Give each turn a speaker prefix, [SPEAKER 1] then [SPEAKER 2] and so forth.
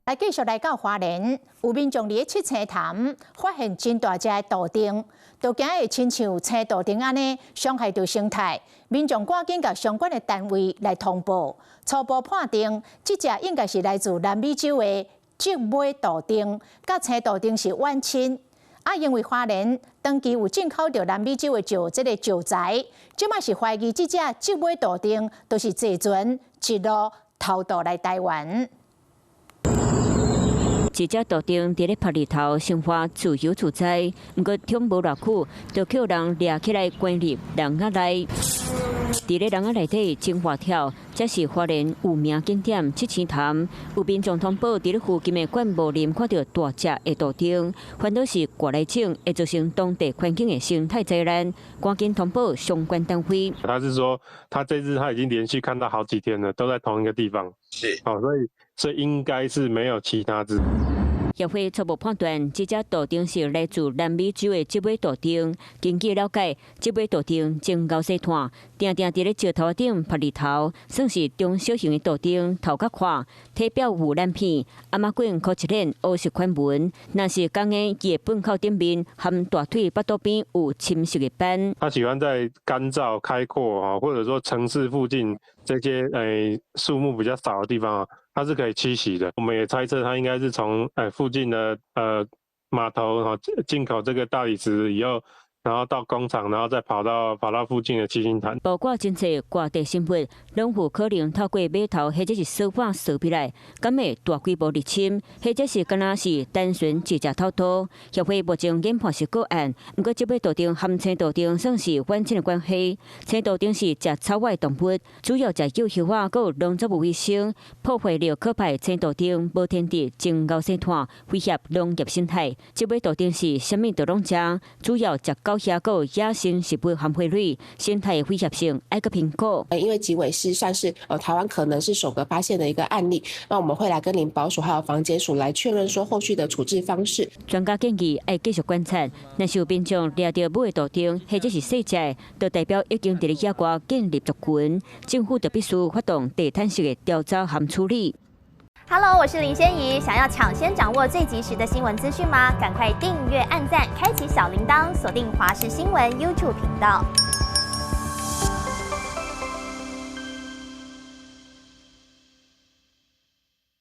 [SPEAKER 1] 來繼續來到花蓮，有民眾佇咧七星潭發現真大隻的杜鵑，都驚會親像青杜鵑按呢傷害著生態。民眾趕緊共相關的單位來通報，初步判定這隻應該是來自南美洲的脊尾杜鵑，佮青杜鵑是遠親。啊，因為花蓮長期有進口著南美洲的石這個石材，這馬是懷疑這隻脊尾杜鵑都是坐船一路偷渡來台灣。
[SPEAKER 2] 一隻杜鵑佇咧曝日頭生活自由自在，毋過停無偌久，就予人掠起來關入籠仔內。佇咧籠仔內底真活跳，這是花蓮有名景點七星潭。有民眾通報，佇咧附近的灌木林看著大隻的杜鵑，煩惱是外來種會造成當地環境的生態災難，趕緊通報相關單位。
[SPEAKER 3] 他是說，他這次他已經連續看到好幾天了，都在同一個地方。哦，所以應該是沒有其他隻。
[SPEAKER 2] 協會初步判斷，這隻杜鵑是來自南美洲的脊尾杜鵑。根據了解，脊尾杜鵑真𠢕細漢，定定佇咧石頭頂曝日頭，算是中小型的杜鵑，頭較闊，體表有藍片，頷頸箍一輪烏色款紋。若是公的，伊的糞口頂面含大腿腹肚邊有深色的斑。
[SPEAKER 3] 他喜歡在乾燥開闊啊，或者說城市附近這些樹木比較少的地方啊。它是可以棲息的，我們也猜測它應該是從附近的碼頭哈進口這個大理石以後，然後到工廠，然後再跑到附近的七星潭。
[SPEAKER 2] 包括真濟外地生物，攏有可能透過碼頭或者是掃把掃入來，敢會大規模入侵，或者是敢若是單純一隻偷渡。協會目前研判是個案，毋過脊尾杜鵑和青杜鵑算是遠親的關係。青杜鵑是食草的動物，主要食幼葉仔，閣有農作物為生，破壞力可派青杜鵑無天敵，真𠢕細漢，威脅農業生態。脊尾杜鵑是啥物都攏食，主要食狗鴞閣野生食物含花蕊，生態威脅性愛閣評估。
[SPEAKER 4] 因為脊尾是算是台灣可能是首個發現的一個案例，那我們會來跟林保署還有防檢署來確認說後續的處置方式。
[SPEAKER 2] 專家建議愛繼續觀察，若是有民眾掠著母的杜鵑或者是細隻，就代表已經佇咧野外建立族群，政府就必須發動地毯式的調查和處理。
[SPEAKER 5] Hello，我是林仙怡，想要搶先掌握最及時的新聞資訊嗎？趕快訂閱、按讚、開啟小鈴鐺，鎖定華視新聞 YouTube 頻道。